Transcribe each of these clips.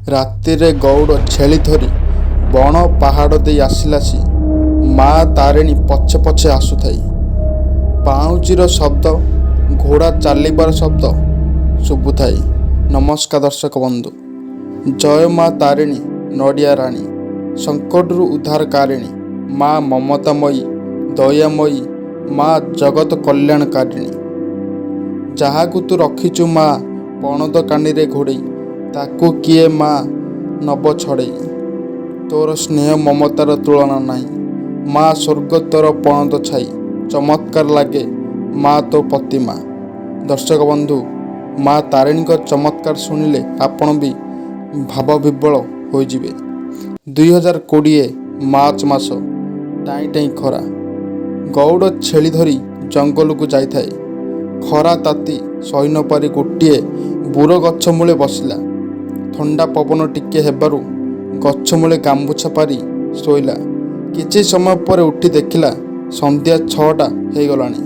ରାତିରେ ଗଉଡ଼ ଛେଳି ଧରି ବଣ ପାହାଡ଼ ଦେଇ ଆସିଲା ସି ମା ତାରିଣୀ ପଛେ ପଛେ ଆସୁଥାଇ। ପାଉଁଜିର ଶବ୍ଦ, ଘୋଡ଼ା ଚାଲିବାର ଶବ୍ଦ ଶୁଭୁଥାଏ। ନମସ୍କାର ଦର୍ଶକ ବନ୍ଧୁ, ଜୟ ମା ତାରିଣୀ ନଡ଼ିଆ ରାଣୀ, ସଙ୍କଟରୁ ଉଦ୍ଧାରକାରିଣୀ ମା ମମତାମୟୀ, ଦୟାମୟୀ ମା ଜଗତ କଲ୍ୟାଣକାରିଣୀ। ଯାହାକୁ ତୁ ରଖିଛୁ ମା ପଣତ କାନିରେ ଘୋଡ଼େଇ, ତାକୁ କିଏ ମା ନବ ଛଡ଼େଇ? ତୋର ସ୍ନେହ ମମତାର ତୁଳନା ନାହିଁ ମା, ସ୍ୱର୍ଗ ତୋର ପଣତ ଛାଇ, ଚମତ୍କାର ଲାଗେ ମା ତୋ ପ୍ରତିମା। ଦର୍ଶକ ବନ୍ଧୁ, ମା ତାରିଣୀଙ୍କ ଚମତ୍କାର ଶୁଣିଲେ ଆପଣ ବି ଭାବବିହ୍ୱଳ ହୋଇଯିବେ। 2020 ମାର୍ଚ୍ଚ ମାସ, ଟାଇଁ ଟାଇଁ ଖରା। ଗଉଡ଼ ଛେଳି ଧରି ଜଙ୍ଗଲକୁ ଯାଇଥାଏ। ଖରା ତାତି ସହି ନପାରି ଗୋଟିଏ ବୁର ଗଛ ମୂଳେ ବସିଲା। ଥଣ୍ଡା ପବନ ଟିକିଏ ହେବାରୁ ଗଛ ମୂଳେ ଗାମୁଛା ପାରି ଶୋଇଲା। କିଛି ସମୟ ପରେ ଉଠି ଦେଖିଲା, ସନ୍ଧ୍ୟା 6ଟା ହେଇଗଲାଣି।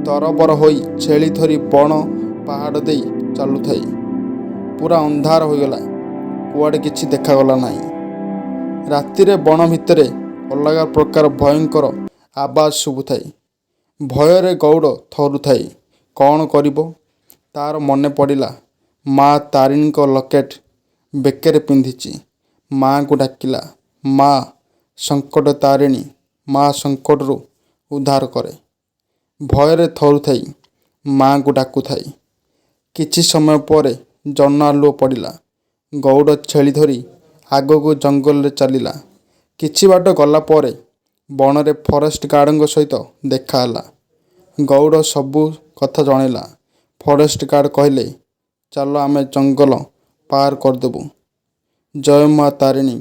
ତରବର ହୋଇ ଛେଳି ଧରି ବଣ ପାହାଡ଼ ଦେଇ ଚାଲୁଥାଏ। ପୁରା ଅନ୍ଧାର ହୋଇଗଲା, କୁଆଡ଼େ କିଛି ଦେଖାଗଲା ନାହିଁ। ରାତିରେ ବଣ ଭିତରେ ଅଲଗା ପ୍ରକାର ଭୟଙ୍କର ଆବାଜ ଶୁଭୁଥାଏ। ଭୟରେ ଗଉଡ଼ ଥରୁଥାଏ। କ'ଣ କରିବ? ତାର ମନେ ପଡ଼ିଲା, ମା ତାରିଣୀଙ୍କ ଲକେଟ ବେକରେ ପିନ୍ଧିଛି। ମାଙ୍କୁ ଡାକିଲା, ମା ସଙ୍କଟ ତାରିଣୀ, ମା ସଙ୍କଟରୁ ଉଦ୍ଧାର କରେ। ଭୟରେ ଥରୁଥାଇ ମାଙ୍କୁ ଡାକୁଥାଏ। କିଛି ସମୟ ପରେ ଜହ୍ନ ଆଲୁଅ ପଡ଼ିଲା। ଗଉଡ଼ ଛେଳି ଧରି ଆଗକୁ ଜଙ୍ଗଲରେ ଚାଲିଲା। କିଛି ବାଟ ଗଲା ପରେ ବଣରେ ଫରେଷ୍ଟ ଗାର୍ଡ଼ଙ୍କ ସହିତ ଦେଖା ହେଲା। ଗଉଡ଼ ସବୁ କଥା ଜଣେଇଲା। ଫରେଷ୍ଟ ଗାର୍ଡ଼ କହିଲେ, ଚାଲ, ଆମେ ଜଙ୍ଗଲ ପାର କରିଦେବୁ। ଜୟ ମା ତାରିଣୀ।